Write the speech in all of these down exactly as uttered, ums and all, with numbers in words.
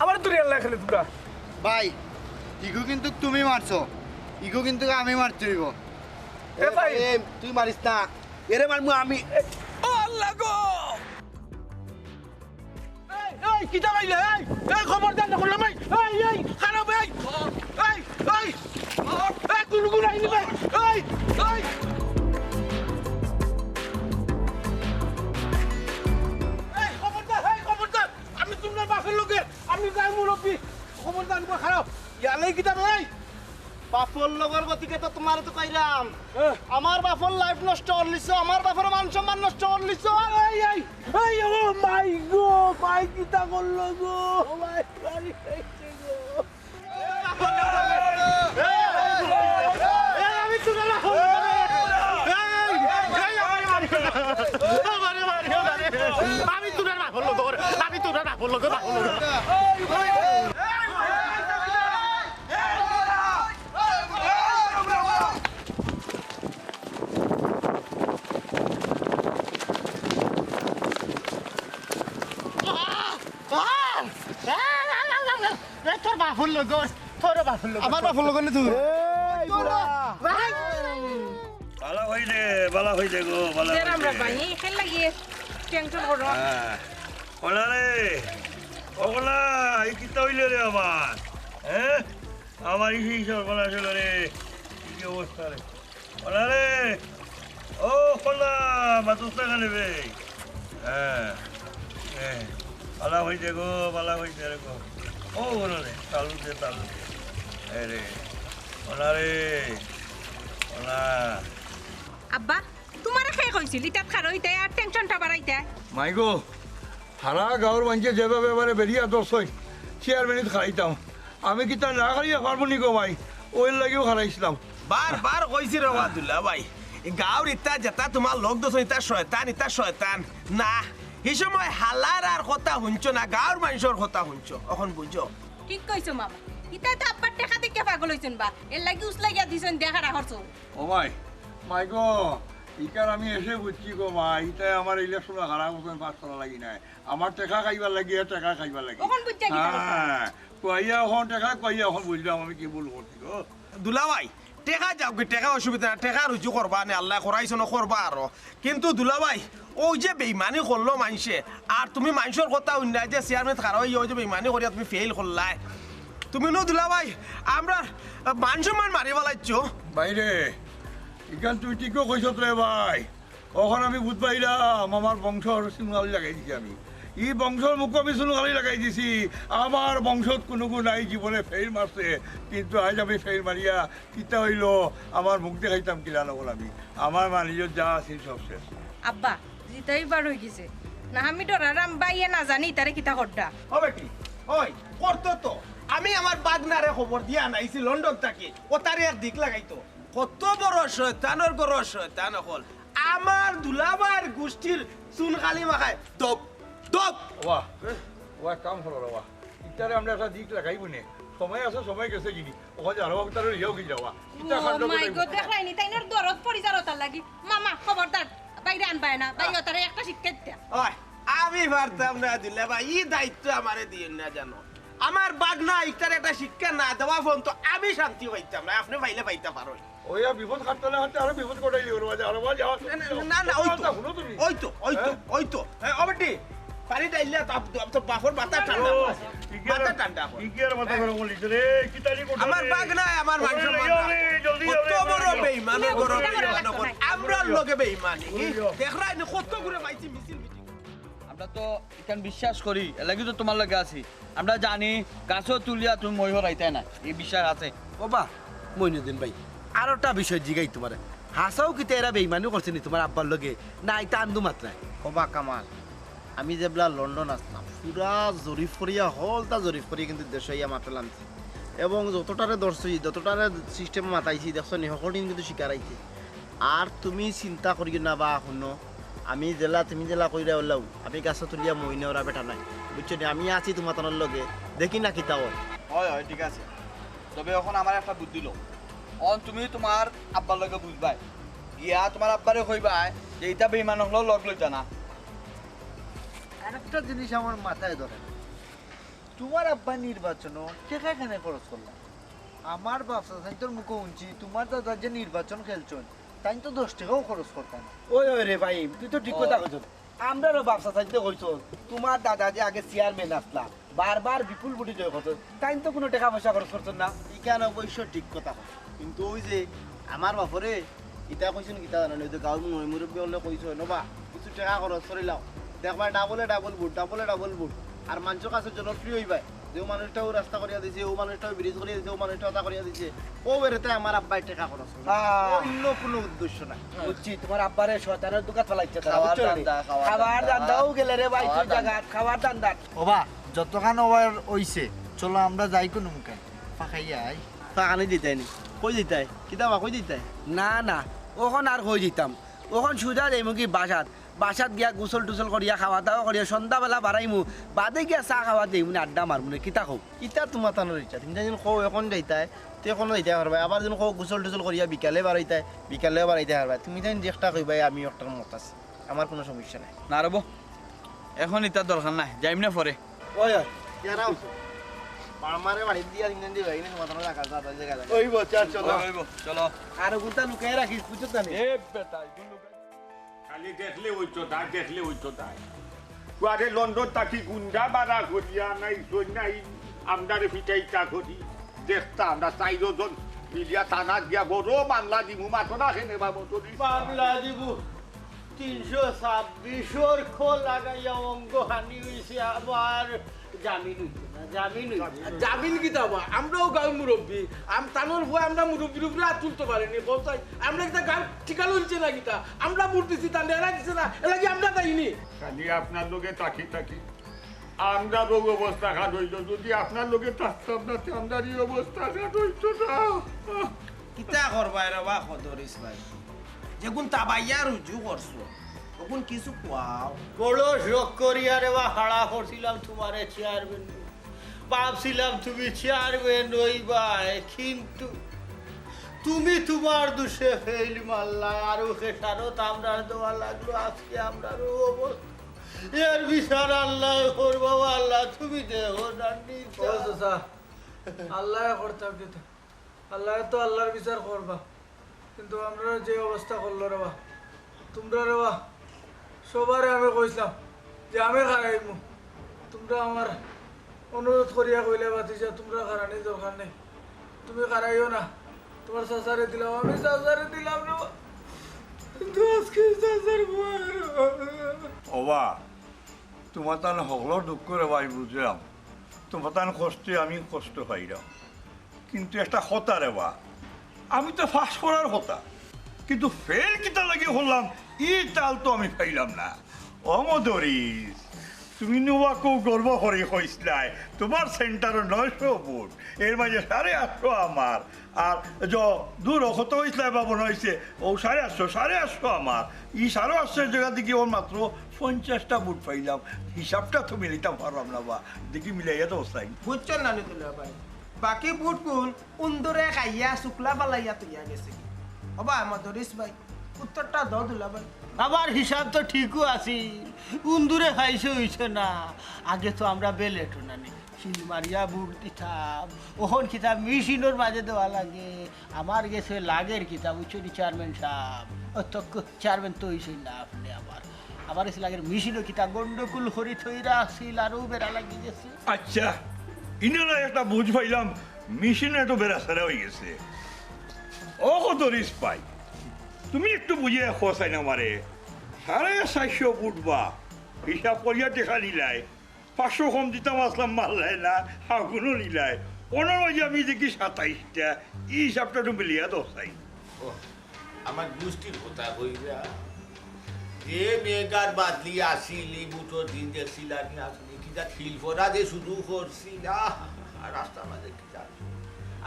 আমার দুনিয়ার লেখা তুমরা। ভাই, ইগু কিন্তু তুমি মারছো, ইগু কিন্তু আমি মারতে হইব। এ এ ভাই। ভাই, এ, তুই মারিস না, এরে মারমু আমি। ও আল্লাহ গো! এই, এই, কিতা কইলে? এই, এই, খবরদার না করলাম, এই, এই, এই, খারাপ, এই, এই, এই, এই, কুনু গুণ আইনি ভাই, এই, এই। এই, খবরদার, এই, খবরদার, আমি তুমরার বাপের লগে, আমি যাই মুরব্বি, খবরদার, খারাপ, ইয়ালে কিতা রে? বাপর লগর গতিকে তো তোমারে তো কইরাম। হ্যাঁ। আমার বাপর life নষ্ট করলিছো, আমার বাপর মান সম্মান নষ্ট করলিছো। এই, এই, এই, ও মাই গো, মাই কিতা করলো গো? মাই বাড়ি খাইছে গো। এই, আমি তুমার বাপর লগর। এই, এই, আমারে মারিও না। আমারে মারিও না রে। আমি তুমার বাপর লগর। আমি তুমার বাপর লগর, বাপর লগর। এ, তোর বাপর লগর, তোর বাপর লগর। আমার বাপর লগর নি তুই? এই বুড়া। ভাই। বালা হই দে, বালা হই দে গো, বালা হই দে। আমরা ভাই, এই খেল লাগিয়ে tension করো। হ্যাঁ। ওলা রে, ওলা, এই কিতা হইল রে আমার? হ্যাঁ? আমার এই সেই সর্বনাশ হইল রে। কি অবস্থা রে? ওলা রে, ও ওলা, মাতুস না কেনে বে? হ্যাঁ, হ্যাঁ, বালা হইছে গো, বালা হইছে রে গো। ও ওলা রে, তালু দে, তালু দে। এই রে, ওলা রে, ওলা। আব্বা, তুমারে কে কইছিল ইতাত খাড়া অইতে আর tension টা বাড়াইতে? মাই গো, হারা গাঁওর মানষে যেভাবে আমারে বেড়িয়া ধরছইন, চেয়ারম্যানিত খাড়াইতাম। আমি কিতা না খাড়াইয়া পারমু নি গো মাই? ওইর লাগিউ খাড়াইছলাম। বারবার কইছি রে ওবা দুলাভাই, ই গাঁওর ইতা যেতা তুমার লগ ধরছইন, ইতা শয়তান, ইতা শয়তান। না, হি সময় হালার আর কথা হুনছো না, গাঁওর মানষর কথা হুনছো। অখন বুঝো। ঠিক কইছো মামা, ইতায় তো আব্বার টেকা দেখিয়া পাগল অইছইন বা, এরলাগি উছলাইয়া দিছইন, দেখা রাখছো। ও মাই, মাই গো, ইকার আমি এসে বুঝছি গো মাই, ইতায় আমার ইলেকশনো খাড়া করছইন পাস করার লাগি নায়, আমার টেকা খাইবার লাগি, এ টেকা খাইবার লাগি। অখন বুঝছি কিতা কথা। হ্যাঁ, কইয়া অখন টেকা, কইয়া অখন বুঝলাম আমি কি ভুল করছি গো। দুলাভাই, টেকা যাউক গি, টেকা অসুবিধা না, টেকা রুজি করবা নে, আল্লায় করাইছইন, করবা আরো। কিন্তু দুলাভাই, অউ যে বেইমানি করলো মানষে, আর তুমি মানষর কথা হুনিয়া যে চেয়ারম্যানিত খাড়া অইয়া অউ যে বেইমানি করিয়া তুমি ফেইল করলায়, তুমি নু দুলাভাই, আমরার মান সম্মান মারি ফালাইছো। ভাইরে, ইখান তুই ঠিকউ কইছত রে ভাই। অখন আমি বুঝ পাইলাম, আমার বংশর চুনকালি লাগাই দিছি আমি। ই বংশর মুখো আমি চুনকালি লাগাই দিছি। আমার বংশত কুনুগু নাই জীবনে ফেইল মারছে, কিন্তু আইজ আমি ফেইল মারিয়া কিতা অইলো, আমার মুখ দেখাইতাম কিলা নকল আমি। আমার মান ইজ্জত যা আছিল সব শেষ। আব্বা, যেতা অইবার অইগেছে। না, আমি ডরাইরাম, ভাইয়ে না জানি ইতারে কিতা কররা। ও বেটি, ওই, করতো তো। আমি আমার বাগনারে খবর দিয়া আনাইছি লন্ডন থাকি। অতারে এক দিক লাগাইতো। কত বড় শয়তানর ঘরর শয়তান অকল। আমার দুলাভাইর গুষ্টির চুনকালি মাখায়। দপ, দপ। ওবা, ওবা, কাম করো রে ওবা। ইতারে আমরা একটা দিক লাগাইবো নে। সময় আছে, সময় গেছে গি নি। অখন যে আরো একটা লইয়াও গি যাওয়া। ইতা ও কাণ্ড মাই করতাই গো, না। দেখরায়নি, তাইনর দরদ পড়ি যার অতার লাগি। মামা, খবরদার, বাইরে আনবায় না। ভাই, আহ। অতারে একটা শিক্ষা দিতা। ওই, আমি পারতাম না দুলাভাই, ই দায়িত্ব আমারে দিয়েন না জানো। আমার বাগনা ইতারে একটা শিক্ষা না দেওয়া পর্যন্ত আমি শান্তি পাইতাম না। আপনে পাইলে পাইতা পারইন। ওই আর বিপদ কাটতে না কাটতে আরো বিপদ কটাই লিও রে বাজা, আরো বাজা। না, না, না, না, ওই তো, হুনো তুমি। ওই তো, ওই তো, হ্যাঁ? ওই তো। এ, ও বেটি, পানি ঢাইলা তো আপ-, তো বাপর মাথা ঠান্ডা ও, করে। মাথা ঠান্ডা করে। কি আর মাথা গরম করিস রে? কি তারি করছিস আমার রে? বাগনায় আমার মান সম্মান নাই। জলদি কত বড় বেইমান, বড় বেইমান। আমরার লগে বেইমানি। দেখরায়নি কত ঘুরে পাইছি মিছিল মিটিং। আমরা তো ইখান বিশ্বাস করি, এরলাগি তো তুমার লগে আছি। আমরা জানি, গাছো তুলিয়া তুমি মই হরাইতায় না, ই বিশ্বাস আছে। ওবা, মইনুদ্দিন ভাই, আরোটা বিষয় জিগাই তুমারে। হাছাউ কিতা এরা বেইমানি করছে নি তুমার আব্বার লগে? না, ইতা আন্দু মাতরায়? ওবা কামাল, আমি যেবলা লন্ডন আছলাম, পুরা জরিপ করিয়া, হকলতা জরিপ করিয়া কিন্তু দেশো আইয়া মাতলাম। এবং যতটারে ধরছি, যতটারে সিস্টেমে মাতাইছি, দেখছো নি, হকলটিন কিন্তু স্বীকার আইছে। আর তুমি চিন্তা করিও না বা হুনো, আমি যেলা, তুমি যেলা কইরায় অলাউ, আমি গাছো তুলিয়া মই না হরার বেটা নায়, বুঝছো নি? আমি আছি তুমার তানর লগে, দেখি না কিতা অয়। অয়, অয়, ঠিক আছে। তবে অখন আমার একটা বুদ্ধি লও। অখন তুমি তুমার আব্বার লগে বুঝবায়, গিয়া তুমার আব্বারে কইবায় যে ইতা বেইমান অকলর লগ লইতা না। আরেকটা জিনিস আমার মাথায় ধরে না। তুমার আব্বা নির্বাচনো টেকা কেনে খরচ করলা? আমার বাপ চাচাইন্তর মুখো হুনছি, তুমার দাদা যে নির্বাচন খেলছইন, তাইন তো দশ টেকাও খরচ করতা না। ওই ওই রে ভাই, তুই তো ঠিক কথা কইছস। আমরারও বাপ চাচাইন্তে কইছইন, তুমার দাদা যে আগে চেয়ারম্যান আছলা, বারবার বিপুল ভোটে জয় করছইন, তাইন তো কুনু টেকা পয়সা খরচ করছইন না। ইখান অবশ্য ঠিক কথা কইছস। কিন্তু ওই যে আমার বাপরে ইতা কইছইন কিতা জানো নি? ওই যে গাঁওর মুরব্বি অকলে কইছইন, "ওবা, কিছু টেকা খরচ করিলাও, দেখবায় ডাবলে ডাবল ভোট, ডাবলে ডাবল ভোট, আর মানষর কাছে জনপ্রিয় অইবায়।" যে মানুষটাও রাস্তা করিয়া দিছে, ও মানুষটাও ব্রিজ করিয়া দিছে, ও মানুষটাও তা করিয়া দিছে, ও বেরেতে আমার আব্বায় টেকা খরচ করছে। আহ। অন্য কুনু উদ্দেশ্য নাই। বুঝছি, তুমার আব্বারে শয়তানর দুকাত ফালাইছে তারা, খাওয়ার বুঝছো নি? ধান্দা, খাওয়ার খাওয়ার ধান্দা। ধান্দাও গেলে রে ভাই, তুই খাওয়ার ধান্দা। জাগাত খাওয়ার ধান্দাত। ওবা, যতখান ওবার অইছে, চলো আমরা যাই কুনু মুখে, ফাঁকাইয়া আই। ফাঁকানি দিতায় নি? কই দিতায়? কিতা বা, কই দিতায়? না না, অখন আর কই দিতাম? অখন সুজা যাইমু কি বাসাত? বাসাত গিয়া গোসল টুসল করিয়া, খাওয়া দাওয়া করিয়া, সন্ধ্যাবেলা বারাইমু, বাদে গিয়া চা খাওয়া যাইমু নে, আড্ডা মারমু নে, কিতা কও? ইতা তুমার তানর ইচ্ছা, তুমি যেদিন কও অখন যাইতায়, তে অখনো যাইতায় পারবায়, আবার যেদিন কও গোসল টুসল করিয়া বিকালে বারাইতায়, বিকালেও বারাইতায় পারবায়। তুমি যেদিন যেকটা কইবায়, আমি অকটার মত আছি, আমার কুনু সমস্যা নাই। না রে বো, অখন ইতার দরকার নাই, যাইমু নে পরে। ওই ওই, ইয়ারাও। মামারে বাড়িত দিয়া তিনজন দিবা, এনে তোমার রাখা যা, তাই জায়গা লাগে। ওই বো, চল, চলো। ওই, ওই বো, চলো। আর ওগুনটা লুকাই রাখিস, বুঝছো তো নি? এ বেটা, এগুন লুকাই। খালি দেখলে অইতো না, দেখলে অইতো না। কুয়ারে লন্ডন থাকি গুন্ডা ভাড়া করিয়া নাই, সই নাই, আমরারে ফিটাইতা করি। দেখতা আমরা চাইরো জন মিলিয়া থানাত গিয়া বড় মামলা দিমু, মাতো না কেনে বা মতো দিস। মামলা দিমু। তিনশো ছাব্বিশর খ লাগাইয়া অঙ্গহানি অইছে, আবার জামিন অইতো না, জামিন অইতো না। জামিন কিতা বা? আমরাও গাঁওর মুরব্বি, আম-, তানর ভয় আমরা মুরব্বির উপরে আত তুলতো পারি নি, কও চাই। আমরা কিতা গাঁওর ঠিকা লইছে না কিতা? আমরা ভোট দিছি, তানরে এরা দিছে না, এরলাগি আমরা দায়ী নি। খালি আপনার লগে থাকি থাকি আমরারও অবস্থা খারাপ অইলো, যদি আপনার লগে থাকতাম না, তে আমরার ই অবস্থা খারাপ অইতো না। কিতা করবায় রে বা কদরিছ ভাই, যেগুন তাবাইয়া রুজু করছো, অগুন কিছু কও। বড় শখ করিয়া রে বা খাড়া করছিলাম তুমারে চেয়ারম্যান, ভাবছিলাম তুমি চেয়ারম্যান অইবায়, কিন্তু তুমি তুমার দুষে ফেইল মারলায়, আরো খেসারত আমরার দেওয়া লাগলো। আজকে আমরার অবস্থা, এর বিচার আল্লায় করবা, আল্লাহ তুমি দেখো না। ও চাচা, আল্লায় করতা কিতা? আল্লায় তো আল্লার বিচার করবা, কিন্তু আমরারে যে অবস্থা করলো রে বা, তুমরা রে বা, সবারে আমি কইছলাম যে আমি খাড়াইমু, তুমরা আমার অনুরোধ করিয়া কইলায়, "ভাতিজা, তুমরার খাড়ানির দরকার নাই, তুমি খাড়াইও না, তুমার চাচারে দিলাও।" আমি চাচারে দিলাম রে বা, কিন্তু আজকে চাচার ভয় রে বা। ওবা, তুমার তান হকলর দুঃখ রে বা বুঝলাম, তুমার তান কষ্টে আমি কষ্ট পাইরাম। কিন্তু একটা কথা রে বা, আমি তো পাশ করার কথা, কিন্তু ফেইল কিতার লাগি করলাম, ই তাল তো আমি পাইলাম না। ও মদরিছ, তুমি নু বা খুব গর্ব করি কইছলায়, তুমার সেন্টারো নয়শো ভোট, এর মাঝে সাড়ে আটশো আমার, আর য দূর কত অইছলায় বা মনো অইছে, ও সাড়ে আটশো, সাড়ে আটশো আমার, ই সাড়ে আটশোর জাগা থাকি অউ মাত্র পঞ্চাশটা ভোট পাইলাম, হিসাবটা তো মিলাইতাম পারলাম না বা, দেখি মিলাইয়া দেও চাই। বুঝছো না নি দুলাভাই, বাকি ভোটগুন উন্দুরে খাইয়া শুকলা ফালাইয়া থইয়া গেছে। ওবা মদরিছ ভাই, উত্তরটা দেও দুলাভাই। আমার হিসাব তো ঠিকউ আছিল, উন্দুরে খাইছে অইছে না। আগে তো আমরা ব্যালটও না নি, সিল মারিয়া ভোট দিতাম, অখন কিতা মেশিনর মাঝে দেওয়া লাগে। আমার গেছে লাগের কিতা, বুঝছো নি চেয়ারম্যান সাব? অউ তো ক-, চেয়ারম্যান তো অইছইন না আপনে আবার। আমার গেছে লাগের মেশিনও কিতা গন্ডগোল করি থইরা আছিল, আরো বেড়া লাগি গেছে। আচ্ছা, ইনারা একটা বুঝ পাইলাম, মেশিনে একটু বেড়া সেরা অই গেছে। ও কদরিছ ভাই, তুমি একটু বুঝিয়া কও চাই না আমারে, সাড়ে চাইরশো ভোট বা হিসাব করিয়া টেকা নিলায়, পাঁচশো কম দিতাম আছলাম মারলায় না, আগুনও নিলায়। অনর মাঝে আমি দেখি সাতাইশটা, ই হিসাবটা একটু মিলাইয়া দেও চাই। ও, আমার গুষ্টির কথা কইরা। যে মেঘ আর বাদলি আছিল, ই ভোটর দিন দেখছিলা নি আসলে, কিতা শিলফরা যে শুরু করছিল, আহ, আর রাস্তার মাঝে কিতা।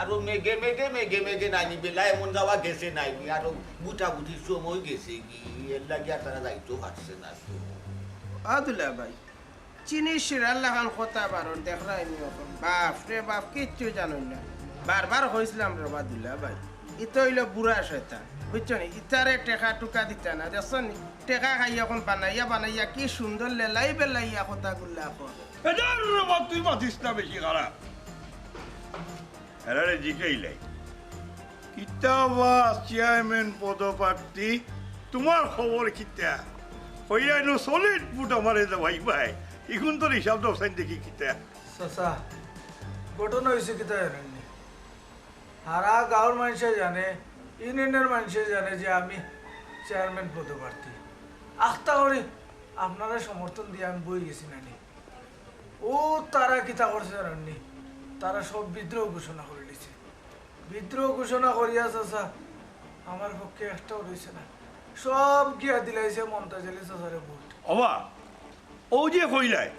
আর ও মেঘে মেঘে, মেঘে মেঘে নাইনি, বেলা এমন যাওয়া গেছে নাইনি, আর ও বুটাবুটির সময় গেছে কি, এর লাগি আর তারা যাইতেও পারছে না। আ দুলাভাই, চিনি শিরার লাখান কথা বারর দেখরায়নি অখন। বাপ রে বাপ, কিচ্ছু জানইন না। বারবার কইছলাম রে বা দুলাভাই, ইতা অইলো বুড়া শয়তান, বুঝছো নি? ইতারে টেকা টুকা দিতা না, দেখছো নি? টেকা খাই অখন বানাইয়া বানাইয়া কি সুন্দর লেলাই বেলাইয়া কথাগুলা কয়। বেজার রে বা, তুই মাতিস না বেশি খারাপ। এরারে জিকাইলাই, কিতা বা চেয়ারম্যান পদপ্রার্থী, তোমার খবর কিতা? কইরাইন সলিড ভোট আমারে দেওয়াইবায়, ইগুন তোর হিসাব দরসাইন দেখি কিতা। চাচা, ঘটনা অইছে কিতা জানইননি? হারা গাঁওর মানষে জানে, ইউনিয়নর মানষে জানে যে আমি চেয়ারম্যান পদপ্রার্থী। আখতা করি আপনারে সমর্থন দিয়া আমি বই গেছি নানি। ও তারা কিতা করছে জানইননি? তারা সব বিদ্রোহ ঘোষণা করি দিছে। বিদ্রোহ ঘোষণা করিয়া চাচা, আমার পক্ষে একটাও রইছে না, সব গিয়া দিলাইছে মমতাজ আলী চাচারে ভোট। ওবা, অউ যে কইলায়,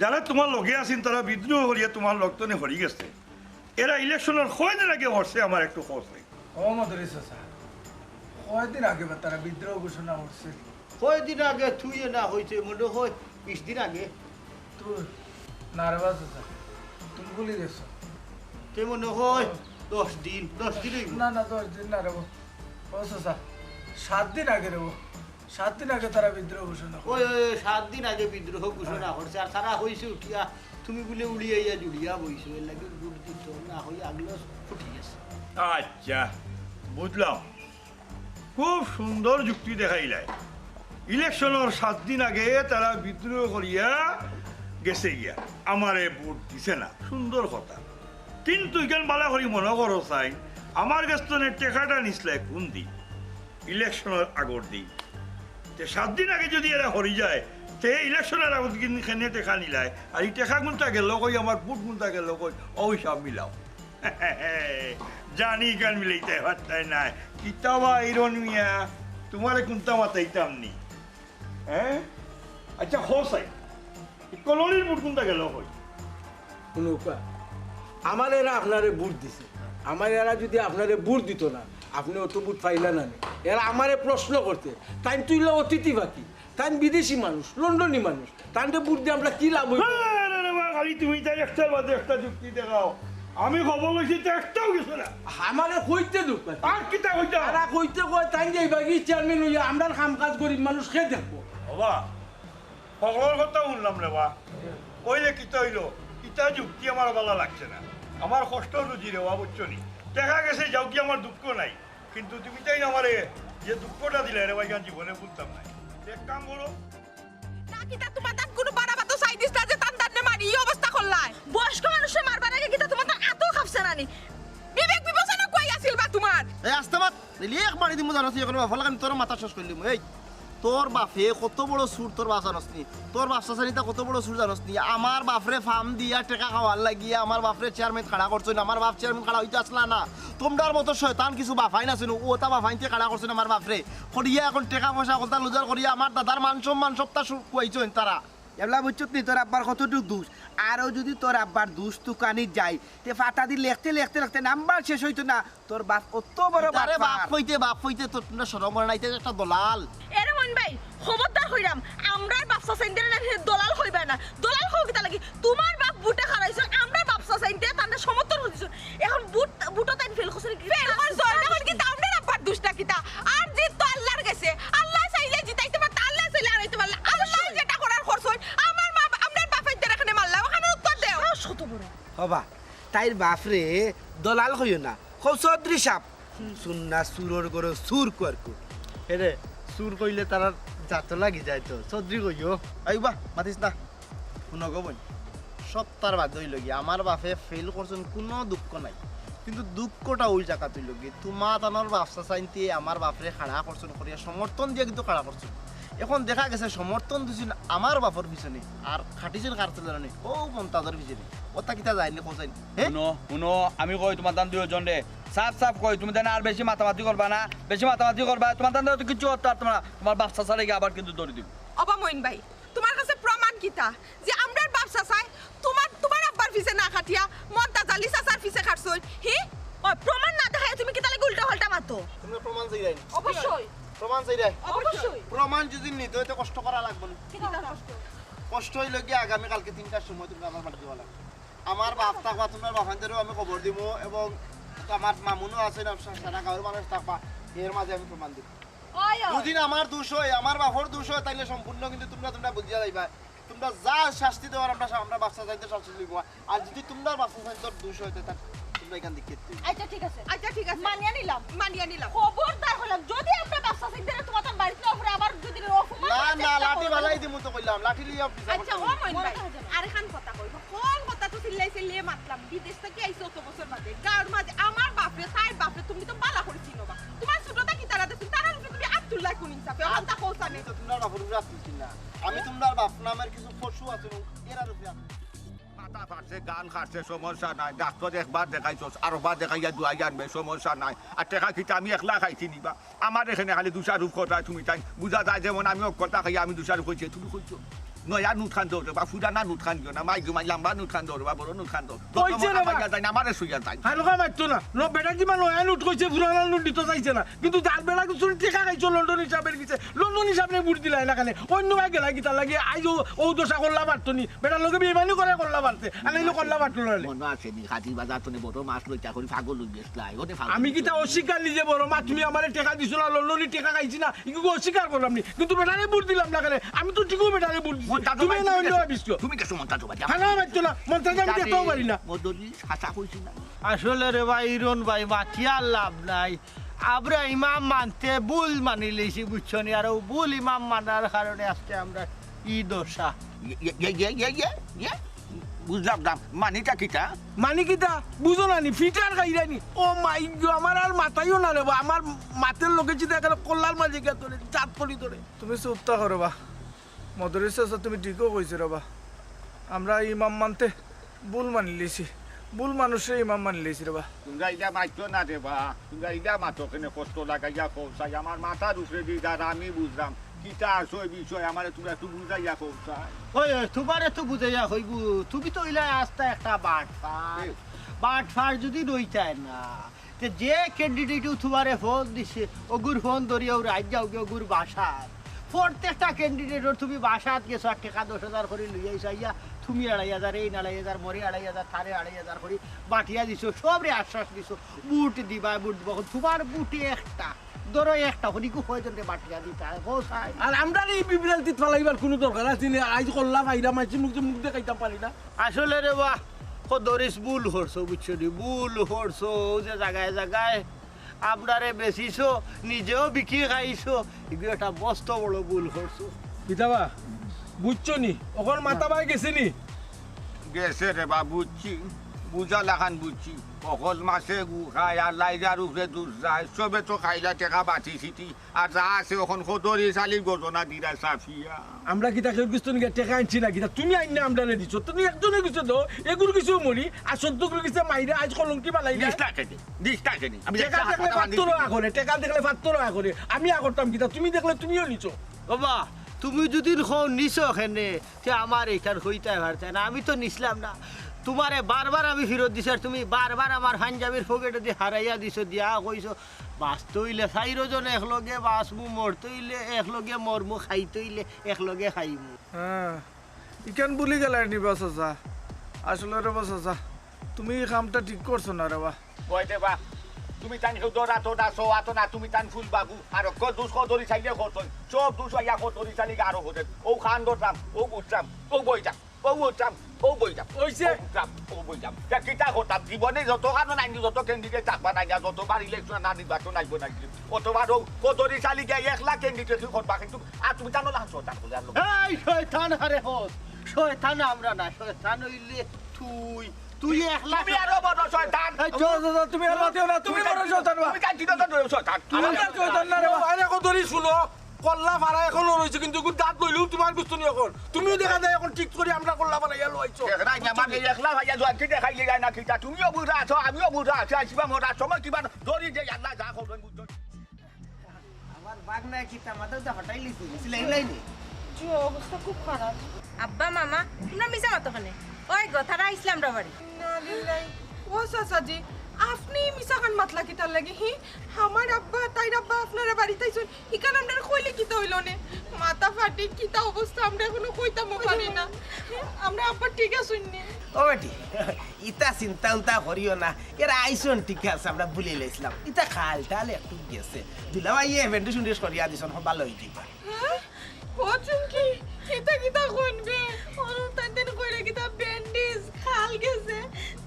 যারা তোমার লগে আছইন তারা বিদ্রোহ করিয়া তোমার লগ তনে হরি গেছে। এরা ইলেকশনর কয়দিন আগে হরছে, আমার একটু খোঁজ নাই। ও মদরি চাচা, কয়দিন আগে বা তারা বিদ্রোহ ঘোষণা করছে? কয়দিন আগে? তুই এ না হইতে মনে হয় বিশ দিন আগে। তুই না রে বা চাচা, তুমি ভুলি গেছো। তে মনে হয় দশ দিন, দশ দিন অইব। না, না, দশ দিন না রে বা। ও চাচা, সাত দিন আগে রে বা। সাত দিন আগে তারা বিদ্রোহ ঘোষণা করে। ওই, ওই, ওই, সাত দিন আগে বিদ্রোহ ঘোষণা হ্যাঁ। করছে, আর তারা কইছে উঠিয়া, তুমি বুলে উড়িয়া ইয়া জুড়িয়া বইছো, এর লাগি ভোট দিত না হই আগলো ফুটি গেছে। আচ্ছা, বুঝলাম, খুব সুন্দর যুক্তি দেখাইলায়। ইলেকশনর সাত দিন আগে তারা বিদ্রোহ করিয়া গেছে গিয়া, আমারে ভোট দিছে না, সুন্দর কথা। কিন্তু ইখান বালা করি মনো করো চাই, আমার গেছ তনে টেকাটা নিছলায় কোন দিন? ইলেকশনর আগর দিন। তে সাত দিন আগে যদি এরা হরি যায়, তে ইলেকশনর আগর দিন কেনে টেকা নিলায়? আর ই টেকা কুনতা গেল কই, আমার ভোট কুনতা গেল কই? অউ হিসাব মিলাও। জানি ইখান মিলাইতায় পারতায় নায়। কিতা বা ইরন মিয়া, তোমারে কুনতা মাতাইতাম নি? হ্যাঁ? আচ্ছা, হো চাই, ই কলোনির ভোট কুনতা গেল কই? হুনউক্কা, আমারে এরা আপনারে ভোট দিছে, আমারে এরা যদি আপনারে ভোট দিত না, আপনে অত ভোট পাইলা না নি। এরা আমারে প্রশ্ন করতে, তাইন তো অইলা অতিথি পাখি, তাইন বিদেশি মানুষ, লন্ডনী মানুষ, তানরে ভোট দিয়া আমরা কি লাভ অইব? আরে রে বা, খালি তুমি তাইন একটার বাদে একটা যুক্তি দেখাও। আমি খবর লইছি তো একটাও গেছে না। আমারে কইতে দেউক্কা। আর কিতা কইতাম? তারা কইতে কয়, তাইন যে ইবাগি চেয়ারম্যান অইয়া আমরার কাম কাজ গরিব মানুষ কে দেখবো? ওবা, হকলর কথা হুনলাম রে বা। অইলে কিতা অইলো? ইতা যুক্তি আমার বালা লাগছে না। আমার কষ্ট রুজি রে বা, বুঝছো নি? টেকা গেছে যাউক গি, আমার দুঃখ নাই। কিন্তু তুমি তাইন আমারে যে দুঃখটা দিলায় রে বা, ইখান জীবনে ভুলতাম নায়। এক কাম করো। না কিতা তোমার তাত কুনু বাড়া বাতো চাই দিস না যে তান তানরে মারি ই অবস্থা করলায়? বয়স্ক মানুষরে মারবার আগে কিতা তোমার তার আতো কাঁপছে না নি? বিবেক বিবেচনা কই আছিল বা তোমার? এই আস্তে মাত, নাইলে এক বাড়ি দিমু জানোস নি, এখন বাফর লাখান তোর মাথা শেষ করি দিমু। এই, তোর বাফে কত বড় চুর তোর বাফ জানোস নি? তোর বাফ চাচাইন্তে কত বড় চুর জানোস নি? আমার বাফরে ফাম দিয়া টেকা খাওয়ার লাগিয়া আমার বাফরে চেয়ারম্যান খাড়া করছইন, আমার বাফ চেয়ারম্যান খাড়া অইতে আছলা না। তোমরার মতো শয়তান কিছু বাফাইন আছইন, অতা বাফাইন্তে খাড়া করছইন আমার বাফরে। করিয়া এখন টেকা পয়সা হকলতা লুজার করিয়া আমার দাদার মান সম্মান সবতা শু-, খুয়াইছইন তারা। এবলা বুঝছত নি তোর আব্বার কতটুক দুষ? আরো যদি তোর আব্বার দুষ তুকানি যায়, তে ফাটাদি লেখতে লেখতে লেখতে নাম্বার শেষ অইতো না। তোর বাফ অত বড় বাটপার। বাফ কইতে, বাফ কইতে তোর তোমরা শরম করে না, ইটা একটা দলাল। এরে মইন ভাই, খবরদার কইরাম, আমরার বাফ চাচাইন্তে না দলাল কইবা না। দলাল কও কিতা লাগি? তোমার বাফ ভুটে খাড়াইছইন, আমরার বাফ চাচাইন্তে তানরে সমর্থন করছইন। এখন ভুট, ভুটো তাইন ফেল করছইন। ফেল করছইন, এখন কিতা আমরার আব্বার দুষ না কিতা? আর জিত তো আল্লার গেছে। আল্লায় চাইলে জিতাইতে পারতা, আল্লায় চাইলে হারাইতে পারলা। আল্লায় যেটা করার করছইন, আমার মা, আমরার বাফ ইন্তেরে কেনে মারলা, অখানর উত্তর দেও। সাহস কত বড়? হবা, তাইর বাফরে দলাল কইও না, কও চৌধুরী সাব। হুম। সুন্না সুরর গরো সুর কুয়ারকু। এরে, সুর কইলে তারার জাতো লাগি যায় তো, চৌধুরী কইও। আই বা, মাতিস না। হুনো গো বইন, সবতার বাদে অইলো গি, আমার বাফে ফেল করছইন, কুনু দুঃখ নাই। কিন্তু দুঃখটা অউ জাগাত অইলো গি, তুমা তানর বাফ চাচাইন্তে আমার বাফরে খাড়া করছইন করিয়া সমর্থন দিয়া কিন্তু খাড়া করছইন। এখন দেখা গেছে সমর্থন দিছইন আমার বাফর পিছনে, আর খাটিছইন কার তলে জানো নি? অউ মন্তাজর পিছনে। অতা কিতা যায়নি কও চাইন? হে? হুনো, হুনো, আমি কই তুমার তান দুইওজনরে, সাফ সাফ কই, তুমি তাইন আর বেশি মাতামাতি করবা না, বেশি মাতামাতি করবা, তুমার তান তো কিচ্ছু করতে পারতো না, তুমার বাফ চাচারে গিয়া আবার কিন্তু ধরি দিমু। ওবা মইন ভাই, তুমার কাছে প্রমাণ কিতা যে আমরার বাফ চাচায় তুমার, তুমার আব্বার পিছে না খাটিয়া মন্তাজ আলী চাচার পিছে খাটছইন? হি? ওই প্রমাণ না দেখাইয়া তুমি কিতা লাগি উল্টা পাল্টা মাতো? তুমরা প্রমাণ চাইরায় নি? অবশ্যই। প্রমাণ চাইরায়? অবশ্যই। প্রমাণ যদি নিতে অয় তে কষ্ট করা লাগবো না। কিতা কষ্ট? কষ্ট অইলো গিয়া আগামী কালকে তিনটার সময় তুমরা আমার বাড়ি যাওয়া লাগবো। আমার বাফ থাকবা, তুমরার বাফাইন্তরেও আমি খবর দিমু এবং আমার মামুনও আছে না, সারা গাঁওর মানুষ থাকবা, এর মাঝে আমি প্রমাণ দিমু। ওই, ওই। যদি আমার দুষ অয়, আমার বাফর দুষ অয়, তাইলে সম্পূর্ণ কিন্তু তুমরা, তুমরা বুঝিয়া যাইবা। তোমরা যা শাস্তি দেওয়ার আমরা সা-, আমরা বাচ্চা চাইতে শাস্তি দিব। আর যদি তোমরা বাচ্চা চাইতে দোষ হয়, তাহলে তোমরা এখান থেকে কেটে দিবে। আচ্ছা, ঠিক আছে। আচ্ছা, ঠিক আছে। মানিয়া নিলাম। মানিয়া নিলাম। খবরদার হইলাম, যদি আমরা বাচ্চা চাইতে তোমার বাড়িতে না করে আবার যদি অপমান না, করে না, চেষ্টা লাঠি করো। বালাই দিমু তো কইলাম, লাঠি লইয়া অফিসে আচ্ছা, ও বসে। মইন ভাই, আরেকখান কথা কইব। কোন কথা তো চিল্লাই চিল্লিয়ে মাতলাম? বিদেশ থাকি আইছো অত বছর বাদে। গাঁওর মাঝে আমার বাপরে, তাইর বাপরে তুমি তো বালা করে চিনো বা। তোমার ছোটটা কি তারা দেখুন, তারা রূপে তুমি আব্দুল্লাহ কোন ইনসাফে? অখন তা কও সামনে। আমি তো তোমরা বাপর উপরে আসতেছি না। আমি তোমরা বাপ নামের কিছু পশু আছে, এরা রূপে আমি। মাথা ফাটছে, গান ফাটছে, সমস্যা নাই। ডাক্তার একবার দেখাইছস, আরোবার দেখাইয়া দুয়াই আনবে, সমস্যা নাই। আর টেকা কিতা আমি একলা খাইছি নিবা? আমার এখানে খালি দোষারোপ কথা, তুমি তাই বুঝা যায় যেমন আমি অকলতা খাইয়া আমি দোষারোপ কইছি, তুমি কইছো। নয়া নোট খান দেও রে বা, পুরানা নোট খান দিও না, মাই ঘুমাই লাম্বা নোট খান দেও রে বা, বড় নোট খান দেও। যত কইছে মজা রে বা। পাইয়া যায় না, আমারে সইয়া যায়। হালকা মারতো না। ন-, বেটা কিবা নয়া নোট কইছে, পুরানা নোট দিতে চাইছে না। কিন্তু যার বেটা কিছু টেকা খাইছো লন্ডন হিসাবের গেছে, লন্ডন হিসাবে বুট দিলাই না কেনে? অন্য ভাই গেলাই কিতার লাগে, আইজ ও, ও দশা করলা পারতো নি। বেটার লগে বেইমানি করে করলা পারতে, আর নাইলে করলা পারতো না রে। মনে আছে নি, হাজির বাজার তনে বড় মাছ লইতা করি পাগল হই গেছলাই, ওরে পাগল আমি হই কিতা গেছলাই। অস্বীকার নিজে বড় মা, তুমি আমারে টেকা দিছো না, লন্ডনি টেকা খাইছি না, ইগু অস্বীকার করলাম নি। কিন্তু বেটারে বুট দিলাম না কেনে? আমি তো ঠিকও বেটারে বুট দিছি। মন্তাজ তুমি ভাই, না তুমি অন্য কেসো? ভাবিস তো। তুমি কেসো মন্তাজ ভাই? হ্যাঁ, না, মারতো না। মন্তাজ আমি কেতাও পারি না। মদরি, হাছা কইছি না। আসলে রে ভাই, ইরন ভাই, মাতিয়া লাভ নাই। আমরা ইমাম মানতে ভুল মানি লইছি, বুঝছো নি? আর ও ভুল ইমাম মানার কারণে আজকে আমরা ই দশা। ইয়ে, ইয়ে, ইয়ে, ইয়ে, ইয়ে, ইয়ে? বুঝলাম না, মানিটা কিতা? মানি কিতা? বুঝো না নি? ফিটার খাইরা নি? ও মাই গো, আমার আর মাথায়ও না রে বা, আমার মাতের লগে যদি এখানে কল্লার মাঝে গিয়া ধরে, জাত করি ধরে। তুমি চুপটা করো বা। মদরিস চাচা, তুমি ঠিকও কইছো রে বা। আমরা ইমাম মানতে ভুল মানি লিছি, ভুল মানুষরে ইমাম মানি লিছি রে বা। তোমরা ইলা মাতছো না রে বা, তোমরা ইলা মাতো কেনে কষ্ট লাগাইয়া কও চাই, আমার মাথার উপরে দি যার আমি বুঝলাম, কিতা আছে ওই বিষয় আমারে তোমরা একটু বুঝাইয়া কও চাই। ওই, ওই, তোমারে তো বুঝাইয়া কইবো, তুমি তো ইলা আস্তা একটা বাটপার। হুম। বাটপার যদি রইতায় না, তে যে ক্যান্ডিডেটও তোমারে ফোন দিছে, ওগুর ফোন ধরিয়া ও রাইত যাওগি ওগুর বাসাত। প্রত্যেকটা ক্যান্ডিডেটর তুমি বাসাত গেছো আর টেকা দশ হাজার করি লইয়া আইছো, আইয়া তুমি আড়াই হাজার, এইন আড়াই হাজার, মরে আড়াই হাজার, তারে আড়াই হাজার করি বাটিয়া দিছো, সবরে আশ্বাস দিছো, ভোট দিবা, ভোট দিবা। তোমার ভোটে একটা, ধরো একটা, হরিকু কয়জনরে বাটিয়া দিতা, কও চাই। আর আমরারে ই বিভ্রান্তিত ফালাইবার কুনু দরকার আছে নি? আইজ কল্লা ভাইরা মাইছি মুখ মুখ দেখাইতাম পারি না। আসলে রে বা, কদরিস ভুল করছো, বুঝছো নি? ভুল করছো, অউ যে জাগায় জাগায় আমরারে বেচিছো, নিজেও বিকি খাইছো, ইগু একটা মস্ত বড় ভুল করছো। কিতা বা, বুঝছো নি? অখন মাথা বায় গেছে নি? গেছে রে বা, বুঝছি, বুঝা লাখান বুঝছি। অকল মাছে গু খায় আর লাইজার উপরে দুষ যায়, সবে তো খাইলা টেকা বাটি ছিটি। আর যা আছে অখন কদরিস আলির ঘটনা দিরা সাফিয়া। আমরা কিতা কেউর গেছ থনে টেকা আনছি না কিতা? তুমি আইন না আমরারে দিছো। তুমি একজনর গেছে দেও, এগুর গেছেও মরি, আর সত্তরগুর গেছে মাইরা, আইজ কলঙ্কি বানাইরা। দিস না কেনে, দিস না কেনে। আমি টেকা দেখলে ফাত্তর আয় করে, টেকা দেখলে ফাত্তর আয় করে। আমি আয় করতাম কিতা? তুমি দেখলে তুমিও নিছো। বাবা, তুমি যদি কও নিছো কেনে, তে আমার ইখান কইতায় পারতায় না। আমি তো নিছলাম না। তোমারে বারবার আমি ফিরত দিছি, আর তুমি বারবার আমার পাঞ্জাবির পকেটেদি হারাইয়া দিছো, দিয়া কইছো, বাঁচতে অইলে চাইরোজন একলগে বাঁচমু, মরতে অইলে একলগে মরমু, খাইতে অইলে একলগে খাইমু। হ্যাঁ, ইখান ভুলি গেলায় নি বা চাচা? আসলে রে বা চাচা, তুমি ই কামটা ঠিক করছো না রে বা। ওই দে বা, তুমি তান কেউ দৌড়াতো না, সোয়াতো না, তুমি তান ফুল বাবু, আর অকল দুষ কদরিস আলিয়ে করছইন, সব দুষ আইয়া কদরিস আলির গারো হতে। অউ খান ধরতাম, অউ বুঝতাম, অউ বইতাম। অউ বইতাম, অউ বইতাম। অইছে। অউ বইতাম, অউ বইতাম। তা কিতা করতাম? জীবনে যত কানো নাইনি, যত ক্যান্ডিডেট থাকবা নাইনি, আর যতবার ইলেকশন না নির্বাচন আইবো নাইনি, অতবার অউ কদরিস আলি গিয়া একলা ক্যান্ডিডেট করবা, কিন্তু আর তুমি জানো না, শয়তান বলে আর লোক। এই শয়তান আরে হস, শয়তান আমরা না, শয়তান অইলে তুই, তুই একলা। তুমি আরো বড় শয়তান। এই চুপ। তুমি আর মাতিও না, তুমি বড় শয়তান বা। তুমি কাটি দাও, শয়তান। তুমি আর শয়তান না রে বা। আরে কদরিস হুনো, কল্লা ফাড়া এখনো রইছে, কিন্তু এগুর দাঁত লইলেও তোমার গুস্ত নি অখন। তুমিও দেখা যায় অখন ঠিক করি আমরা কল্লা ফাড়া ইয়া লইছো। দেখরায় নি, আমারে একলা ভাইয়া জোয়ান কি দেখাইলে যায় না কিতা? তুমিও বুড়া আছো, আমিও বুড়া আছি, আসিবা মরার সময় কিবা ধরি যে আল্লাহ যা করবেন বুঝছো। আমার বাগনায় কিতা মাথাটা ফাটাইলিছে, সিলাই লাইনি। জি, অবস্থা খুব খারাপ। আব্বা, মামা, তোমরা মিছা মাতো কেনে? ওই গো, তারা আইছলা আমরার বাড়ি। ইন্না লিল্লাহি। ও চাচাজি, আপনি মিছা খান মাতলা কিতার লাগি? হি, আমার আব্বা, তাইর আব্বা আপনারা বাড়িত আইছইন, ইখান আমরারে কইলে কিতা অইলো নে? মাথা ফাটি কিতা অবস্থা, আমরা এখনো কইতামও পারি না। আমরা আব্বা ঠিক আছইন নি? ও বেটি, ইতা চিন্তা উন্তা করিও না, এরা আইছইন ঠিক আছে, আমরা ভুলি লাইছলাম। ইতা খাল টাল একটু গেছে, দুলাভাইয়ে ব্যান্ডেজ উন্ডেজ করিয়া দিছইন, হব ভালা অই যাইবা। হ্যাঁ? ও চুমকি, ইতা কিতা কইন বে? অরুণ তাইন তাইন কইরা কিতা ব্যান্ডেজ, খাল গেছে।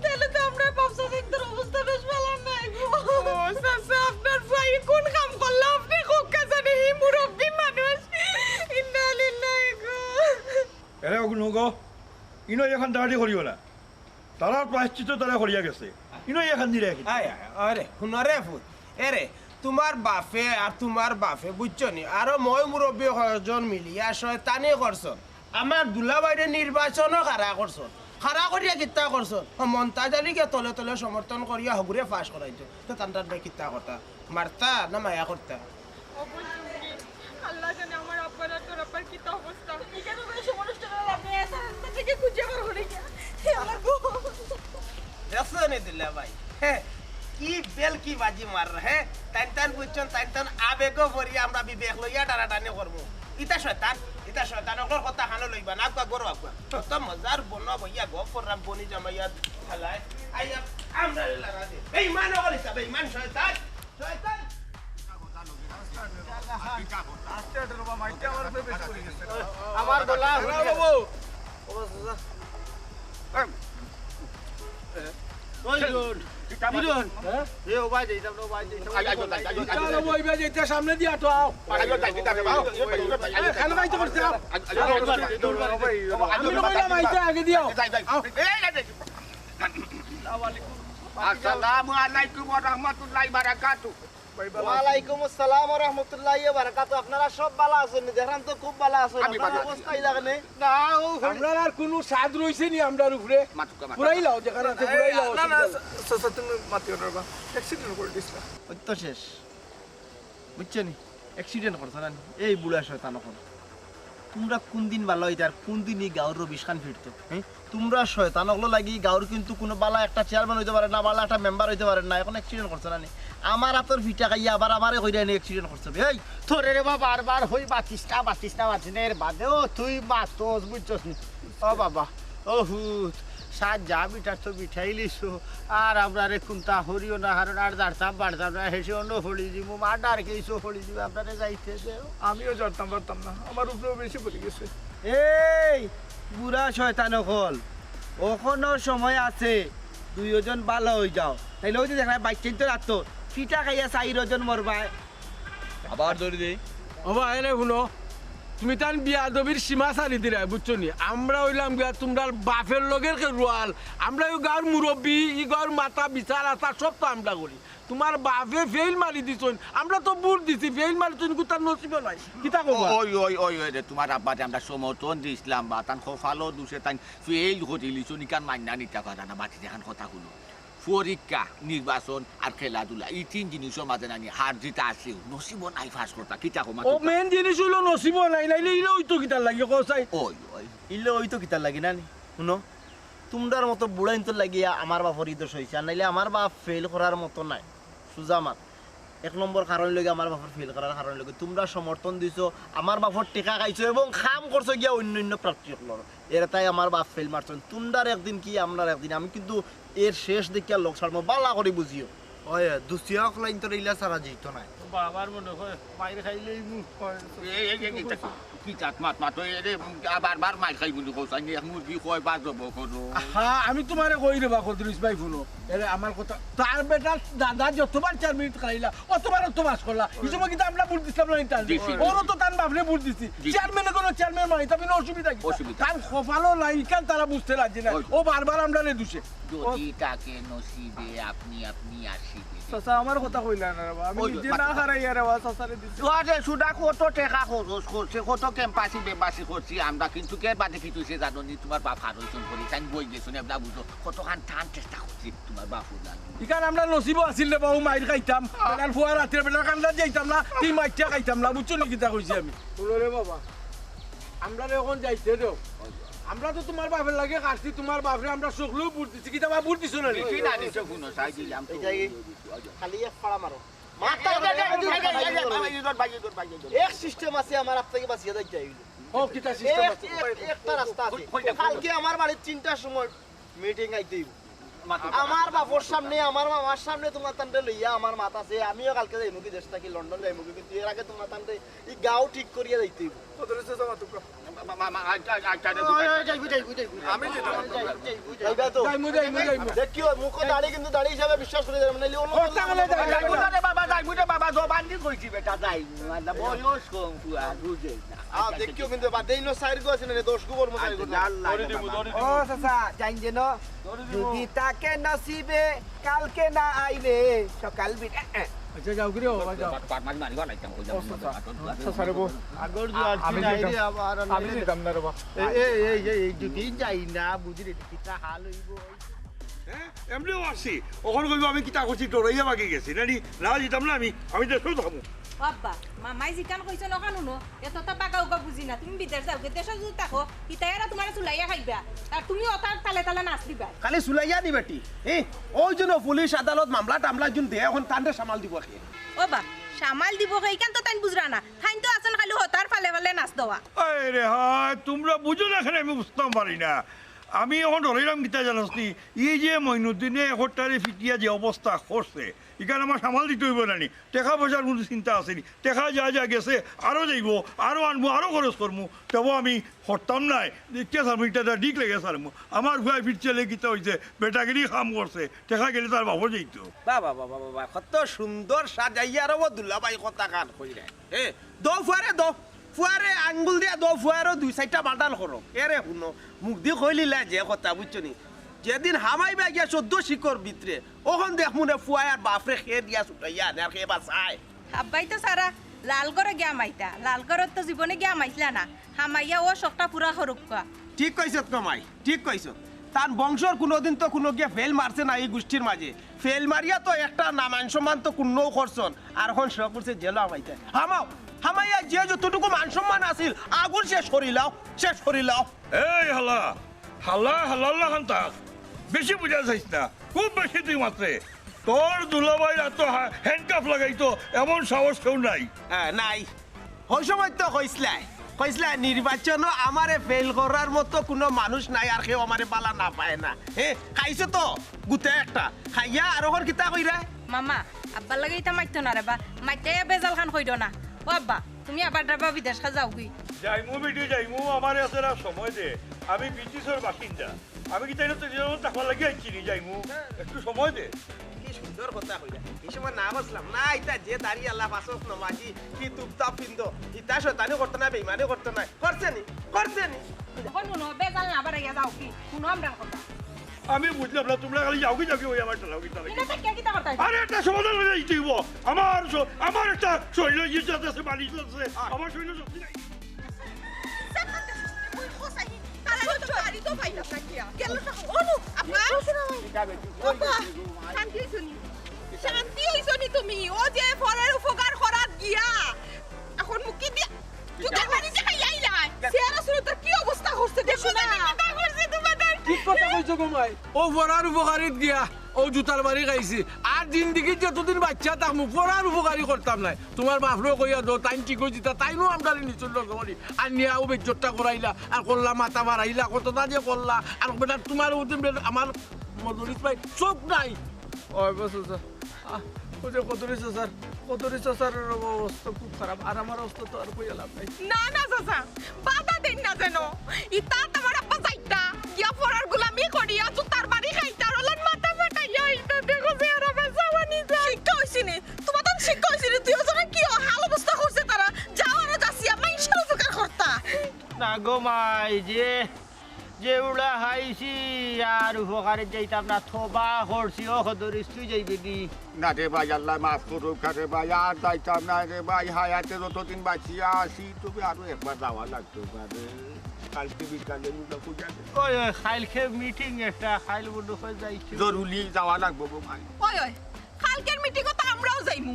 তাইলে তো আমরার বাপ চাচাইন্তর অবস্থা বেশ ভালা নায় গো। ও চাচা, আপনার ভাই কোন কাম করলা? আপনে কউক্কা জানি, হি মুরব্বি মানুষ। ইন্না লিল্লাহি গো। এরে অগুন গো, ইনো অখান দাঁড়াদাঁড়ি করিও না। তারার প্রায়শ্চিত্ত তারা করিয়া গেছে। ইনো অখান দিলে কি? আয়, আয়, আরে, হুনো রে ফুত। এরে, তুমার বাফে আর তুমার বাফে, বুঝছো নি? আরো ময় মুরব্বি কয়জন মিলিয়া শয়তানি করছন। আমার দুলাভাইরে নির্বাচনো খাড়া করছন। খাড়া করিয়া কিতা করছন? ও মন্তাজ আলীকে তলে তলে সমর্থন করিয়া হগুরে পাস করাইতো। তো তান তান কিতা কথা? মারতা না মায়া করতা? ও বলছি, আল্লাহ জানে আমার আব্বার আর তোর আব্বার কিতা অবস্থা। এখানে কোনো সময় নষ্ট করা লাগবে না। এসা রাস্তা থেকে খুঁজে বার করে গিয়া। হে আল্লাহ গো। দেখছো নি দুলাভাই? হে, কি বেলকি বাজি মার, হে? তাইন তান বুঝছন, তাইন তান আবেগো পড়িয়া আমরা বিবেক লইয়া টানাটানি করমু। ইতা শয়তান, ইতা শয়তান, অকলর কথা কানো লইবা না, আগুয়া গরো আগুয়া। কত মজার বনো বইয়া গপ কররাম বনি জামাইয়া হালায়। আইয়া আমরারে লাগা দে। বেইমান অকল ইতা, বেইমান শয়তান, শয়তান। আস্তে আস্তে বাবা, মাইকটা আমার উপরে বেশি পড়ি গেছে। আমার গলা হ্যাঁ, বাবু। ওই জন। কিতা রে? হ্যাঁ? এ, ও ভাই, যাইতাম না, ও ভাই, যাইতাম না। আই, আই, আই, আই, আই, আই, আই, আই, আই, আই, সামনে দিয়া তো আও। আই, আই, আই, আই, আই, আই, আই, আই, আই, আই, আই, আই, আই, আই, আই, খান ভাই তো করতে আও। আই, আই, আই, আই, আই, আই, আই, আই, আই, আই, আমি তো কইলাম, আইতে আগে দিও। যাই, যাই। আও। এই, এই, এই। আসসালামু আলাইকুম ওয়া রাহমাতুল্লাহি ওয়া বারাকাতুহু। ওয়ালাইকুম আসসালাম ওয়া রাহমাতুল্লাহি ওয়া বারাকাতুহু। আপনারা সব ভালা আছইন নি? দেখলাম তো খুব ভালা আছইন। আমি আপনার ভালা আছি। অবস্থা ইলা কেনে? না, ও আমরার আর কুনু সাদ রইছে নি আমরার উপরে? মাতুক্কা, মাতুক্কা। ফুরাইলাও, যেখানে আছে, এ, ফুরাইলাও, না, না, অসুবিধা নাই। চাচা, তুমি মাতিও না বাবা। অ্যাক্সিডেন্ট করি দিছলা। ওই তো শেষ। বুঝছো নি? অ্যাক্সিডেন্ট করছে না নি? এই বুড়া শয়তান অখন। তুমরা কুনদিন ভালা অইতায় আর কুনদিন ই গাউর রবিশ খান ফিরতো, হ্যাঁ? তুমরা শয়তান অকলর লাগি গাউর কিন্তু কুনু ভালা একটা চেয়ারম্যান অইতে পারে না, ভালা একটা মেম্বার অইতে পারে না। অখন অ্যাক্সিডেন্ট করছে না নি? আমার আতর ফিটা খাইয়া আবার আমারে কইরা নি অ্যাক্সিডেন্ট করছে। এই! তোরে রে বাবা, বারবার কই বাতিস না, বাতিস না, বাতিস না, এর বাদেও তুই মাতস, বুঝছস নি? ও বাবা, ও হুত, সাত যা বিটার তো বিটাইলিছো, আর আমরারে কুন্তা করিও না, কারণ আর জারতাম পারতাম না, হেষে অনো পড়ি যিমু, মার্ডার কেসও পড়ি যিমু, আমরারে যাইতে দেও। আমিও জারতাম পারতাম না, আমার উপরেও বেশি পড়ি গেছে। এই বুড়া শয়তান অকল, অখনো সময় আছে, দুইওজন ভালা অই যাও, তাইলে অউ যে দেখরায় বাইচ্চাইন্তর আতো, ফিটা খাইয়া চাইরজন মরবায়। আবার ধরি দেই। ও বা, এরে হুনো, তুমি তান বিয়াদবির সীমা ছাড়ি দিরায়, বুঝছো নি? আমরা অইলাম গিয়া তুমরার বাফর লগের খেরুয়াল, আমরা অউ গাউর মুরব্বি, ই গাউর মাথা বিচার আচার সব তো আমরা করি। তুমার বাফে ফেইল মারি দিছইন, আমরা তো ভুট দিছি, ফেইল মারি দিছইন, কুন্তা নসিবো নাই। কিতা কইবা? ওই, ওই, ওই, ওই রে, তুমার আব্বারে আমরা সমর্থন দিছলাম বা, তান কপালো দুষে তাইন ফেইল করিলিছইন, ইখান মাইন্না নিতা পারা না, বাকি যেখান কথা হুনো। পরীক্ষা, নির্বাচন আর খেলাধুলা, ই তিন জিনিসর মাঝে নানি হার জিত আছেউ, নসিবো নাই পাস করতা, কিতা কমা ও তুই? মেইন জিনিস অইলো নসিবো নাই, নাইলে ইলা অইতো কিতার লাগি, কও চাই? ওই, ওই। ইলা অইতো কিতার লাগি নানি? হুনো, তুমরার মতো বুড়াইন্তর লাগিয়া আমার বাফর ই দশা অইছে, আর নাইলে আমার বাফ ফেইল করার মতো নায়, সুজা মাত। এক নম্বর কারণ অইলো গি আমার বাফর ফেইল করার কারণ অইলো গি তুমরা সমর্থন দিছো, আমার বাফর টেকা খাইছো এবং কাম করছো গিয়া অইন্য অইন্য প্রার্থী অকলর। এর তাই আমার বাফ ফেইল মারছইন। তুমরার একদিন কি আমরার একদিন। আমি কিন্তু এর শেষ দেখিয়া লগ ছাড়মু, ভালা করি বুঝিও। ওই, দুসিয়া অকলাইন্তরে ইলা ছাড়া যাইতো নায়। বাবার মনে হয় মাইর খাইলেই মুখ হয়। এই, এই, এই, এই, কি জাত মাত মাতো, এরে, আবার বার মাইর খাই বুলি কও, চাইনি, এক মুরগি কয় বাজব করো। হ্যাঁ, আমি তুমারে কই রে বা, কদরিস ভাই, হুনো। এরে, আমার কথা, তার বেটা দাদা যতবার চেয়ারম্যান খাইলা, অতবার অত পাস করলা। ই সময় কিন্তু আমরা ভুট দিছলাম না, ইন্টার। জি, জি, জি। ওরও তো তার বাফরে ভুট দিছি। জি। চেয়ারম্যানে কোনো চেয়ারম্যান মারি, তবে অসুবিধা কি? অসুবিধা। তার কপালো নাই, ইখান তারা বুঝতে রাজি না। ওই। ও বারবার আমরারে দুষে। যদি থাকে নসিবে, আপনি আপনি আসিবে। চাচা, আমার কথা কইলা না রে বা। আমি ওই, নিজে মাত না কথা। হারাইয়া রে বা, চাচারে দিছি। তো আরে সুদা কত টেকা খরচ করছে, কত ক্যাম্পাসি বেম্পাসি করছি আমরা, কিন্তু কে বাদে কি তুই সে জানো নি, তুমার বাফ হারইছইন করি, তাইন বই গেছইন, এবলা বুঝো, কতখান টান চেষ্টা করছি তুমার বাফর লাগি। ইখান আমরার নসিবো আছিল রে বা, অউ মাইর খাইতাম, বেটার ফুয়া রাত্রে বেটার কান্দাত যাইতাম না, তুই মাইরটা খাইতাম না, বুঝছো নি কিতা কইছি আমি? হুনো রে বাবা, আমরারে অখন যাইতে দেও। আমরা তো তুমার বাফর লাগি কাটছি, তুমার বাফরে আমরা সকলেউ ভুট দিছি, কিতা বা ভুট দিছো না নি? দিছি না, দিছো, হুনো, চাই দিলাম তো। এই যাই, খালি এক ফাড়া মারো। মাথা এই, এই, এই, এই, এই, এই, এই, এই, এই, এই, এই, এই, এই, এক সিস্টেম আছে আমার আপ থাকি বাঁচিয়া যাইতে অইলে। ও, কিতা সিস্টেম এক, আছে? এক, একটা রাস্তা আছে। কই, কই, কই, কই? কালকে আমার বাড়িত তিনটার সময় মিটিং আইতে অইবো। মাতো। আমার বাফর সামনে, আমার মামার সামনে তুমরা তানরে লইয়া আমার মাত আছে। আমিও কালকে যাইমুগি দেশ থাকি, লন্ডন যাইমুগি, কিন্তু এর আগে তুমরা তানরে ই গাঁও ঠিক করিয়া যাইতে অইবো। কত রয়েছে জমা টুকরা? মা-, মা-, মা-, আচ্ছা, আচ্ছা, আচ্ছা, আচ্ছা, আচ্ছা। আমি যেতাম। যাইমু, যাইমু, যাইমু। দেখিও, মুখো দাড়ি কিন্তু দাড়ি হিসাবে বিশ্বাস করি যাইমু, নাইলে অন্য কথা বলে যাইমু। যাইমু না রে বাবা, যাইমু রে বাবা, জবান দি কইছি বেটা, যাইমু। আল্লাহ, বয়স কম, তুই আর বুঝে না। আ, দেখিও কিন্তু বাদ দেই, ইনো চাইর গো আছে না রে, দশ গো বর্ম চাইর গো। আল্লাহ, আল্লাহ, বাবা। ও চাচা, যাইন যেন। যদি থাকে নসিবে, কালকে না আইলে সকাল বিটা। আচ্ছা, যাও গিরি, ও, যাও। বাট, বাট মারি মারি বানাইতাম, ওই যাও। ও, চাচা। চাচা রে বউ। আগর জুয়ার আমি নাই রে, যেতাম। আবার আর আমি নাই রে। যেতাম না রে বা। এই, এই, এই, এই, এই, যদি যাই না, বুঝলি, কিতা হাল হইব? হ্যাঁ? এমনিও আসি। অখন কইব আমি কিতা করছি, ডরাইয়া বাকি গেছি। না নি, না যেতাম না আমি, আমি দেশেও থাকবো। ও আব্বা, মামাই যেখান কইছইন অখান হুনো, এত তো বাগা উগা বুঝি না। তুমি বিদেশ যাও, দেশে যদি থাকো, ইতায় এরা তুমারে চুলাইয়া খাইবা। আর তুমি অতার তালে তালে নাচ দিবা। খালি চুলাইয়া নি বেটি। এ, ওই জন্য পুলিশ আদালত মামলা টামলা জুন দে, অখন তানরে সামাল দিব কে? ও বা, সামাল দিব কে, ইখান তো তাইন বুঝরা না। তাইন তো আছইন খালি হতার ফালে ফালে নাচ দেওয়া। আরে হায়, তুমরা বুঝো না কেনে আমি বুঝতাম পারি না। আমি অখন ডরাইলাম কিতা জানোস নি? এই যে মইনুদ্দিনে একটারে ফিটিয়া যে অবস্থা করছে, ইখান আমার সামাল দিতে অইব না নি? টেকা পয়সার কুনু চিন্তা আছে নি? টেকা যা যা গেছে, আরো যাইব, আরো আনমু, আরো খরচ করমু, তেও আমি করতাম নায়। দেখিয়া ছাড়মু, ইটা, ইটা ঠিক লাগে ছাড়মু। আমার ফুয়ায় ফিরছে লে কিতা অইছে, বেটাগিরি কাম করছে, টেকা গেলে তার বাপও যাইতো। বাবা, বাবা, বাবা, কত সুন্দর সাজাইয়া আরো ও দুলাভাই কথা কান কইরা। এ, দো ফুয়ারে দো, ফুয়ারে আঙ্গুল দিয়া দো, ফুয়ারও দুই চাইরটা বাটাল করো। এরে হুনো, মুখ দি কইলিলা যে কথা, বুঝছো নি? যেদিন হামাইবা গিয়া চৌদ্দ শিকর ভিতরে, অখন দেখমু নে ফুয়ায় আর বাপরে কে দিয়া ছুটাইয়া আনে আর কে বাচায়। আব্বাই তো সারা লাল ঘরো গিয়া মাইতা, লাল ঘরো তো জীবনে গিয়া মাইছলা না, হামাইয়া ও শখটা পুরা করুক্কা। ঠিক কইছত গো মাই, ঠিক কইছত। তান বংশর কুনুদিন তো কুনু গিয়া ফেল মারছে না ই গুষ্টির মাঝে। ফেল মারিয়া তো একটা না মান সম্মান তো কুন্নও করছইন, আর অখন শখ করছে জেলো হামাইতা। হামাও, হামাইয়া যে যতটুকু মান সম্মান আছিল, আগুন শেষ করিলাও, শেষ করিলাও। এই হালা, হালা, হালার লাখান থাক। বেশি বুঝা চাইস না, খুব বেশি তুই মাতরে। তোর দুলাভাইর আতো হা-, handcuff লাগাইতো এমন সাহস কেউ নাই। হ্যাঁ, নাই। ওই সময় তো কইছলায়, কইছলায়, "নির্বাচনো আমারে ফেল করার মতো কুনু মানুষ নাই, আর কেউ আমারে বালা না পায় না।" হে, খাইছো তো, গুতে একটা। খাইয়া আর অখন কিতা কইরায়? মামা, আব্বার লগে ইতা মাতিও না রে বা, মাতিয়া বেজাল খান কইরো না। ও আব্বা, তুমি আবার ডাবা বিদেশ খা যাওগি। যাইমু বেটি, যাইমু, আমারে আছে না সময় দে। আমি ব্রিটিশর বাসিন্দা। আমি কিতা ইনো তো জীবন থাকবার লাগি আইছি নি, যাইমু। একটু সময় দে। কি সুন্দর কথা কইলা। এই সময় না বুঝলাম না, ইতা যে দাড়ি আলা, পাঁচ ওয়াক্ত নমাজি, কি তুপতাপ পিন্দো, ইতা শয়তানি করতো না, বেইমানি করতো না। করছে নি? করছে নি? অখন হুনো, বেজাল না বাড়াইয়া যাওগি। হুনো আমরার কথা। আমি বুঝলাম না, তুমরা খালি যাওগি যাওগি অই আমার টানাও কিতা লাগি। ইনো তো কে কিতা করতা? আরে একটা সমাধান অইলে ইতে অইব। আমার শ-, আমার একটা শরীরো ইজ্জত আছে, মালিশ আছে। আমার শরীরো শক্তি নাই। ইজ্জত করতে সুস্থ, তুই খোঁজ আহি। তারা তো বাড়ি তো পাইলাম না কিয়া। গেল না। অনু, আপা। আপা, শান্তি অইছো নি? শান্তি অইছো নি তুমি? ও যে পরের উপকার করাত গিয়া। অখন মুখে দিয়া জুতার বাড়ি দেখাই আইলায়। চেহারা সুরতর কি অবস্থা করছে দেখছো না? কিতা করছে তোমাদের? ঠিক কথা কইছো গো মাই। ও পরার উপকারিত গিয়া, ও জুতার বাড়ি খাইছি। আর জিন্দেগিত যতদিন বাচ্চা থাকমু, পরার উপকারি করতাম নায়। তোমার বাপরেও কইয়া দেও, তাইন ঠিক অই যিতা, তাইনও আমরারে নিচুর লগে করি। আর নিয়া ও বেজ্জতটা করাইলা, আর করলা মাথা বাড়াইলা, কতটা যে করলা। আর বেটা তোমার ওদিন বেটা আমার মদরিস ভাই চোখ নাই। ওই বস, বস। আহ, ওই যে কদরি চাচার, কদরি চাচার অবস্থা খুব খারাপ, আর আমার অবস্থা তো আর কইয়া লাভ নাই। না, না চাচা, বাধা দেইন না যেন। ইতা তোমার আব্বা যাইতা, গিয়া পরার গুলামি করিয়া জুতার বাড়ি খাইতা, আর ওলান মাথা ফাটাইয়া ইতা দেখো যে আর আমার যাওয়ানি যায়। শিক্ষা অইছে নি? তোমার তো শিক্ষা অইছে নি? দুইওজনে কি হাল অবস্থা করছে তারা? যাও আরো যাচিয়া, মাইনষর উপকার করতা। না গো মাই, যে যেউলা খাইছি, আর উপকারে যাইতাম না, তবা করছি। ও কদরিস, তুই যাইবে নি? না রে ভাই, আল্লায় মাফ করুক রে ভাই, আর যাইতাম না রে ভাই, হায়াতে যতদিন বাঁচিয়া আছি, তবে আরো একবার যাওয়া লাগতো পারে। কালকে বিকালে মুখা পূজা দে। ওই, ওই, কালকে মিটিং একটা, কাল মনে হয় যাইতে জরুরি যাওয়া লাগবো গো ভাই। ওই, ওই, কালকের মিটিংও তো আমরাও যাইমু।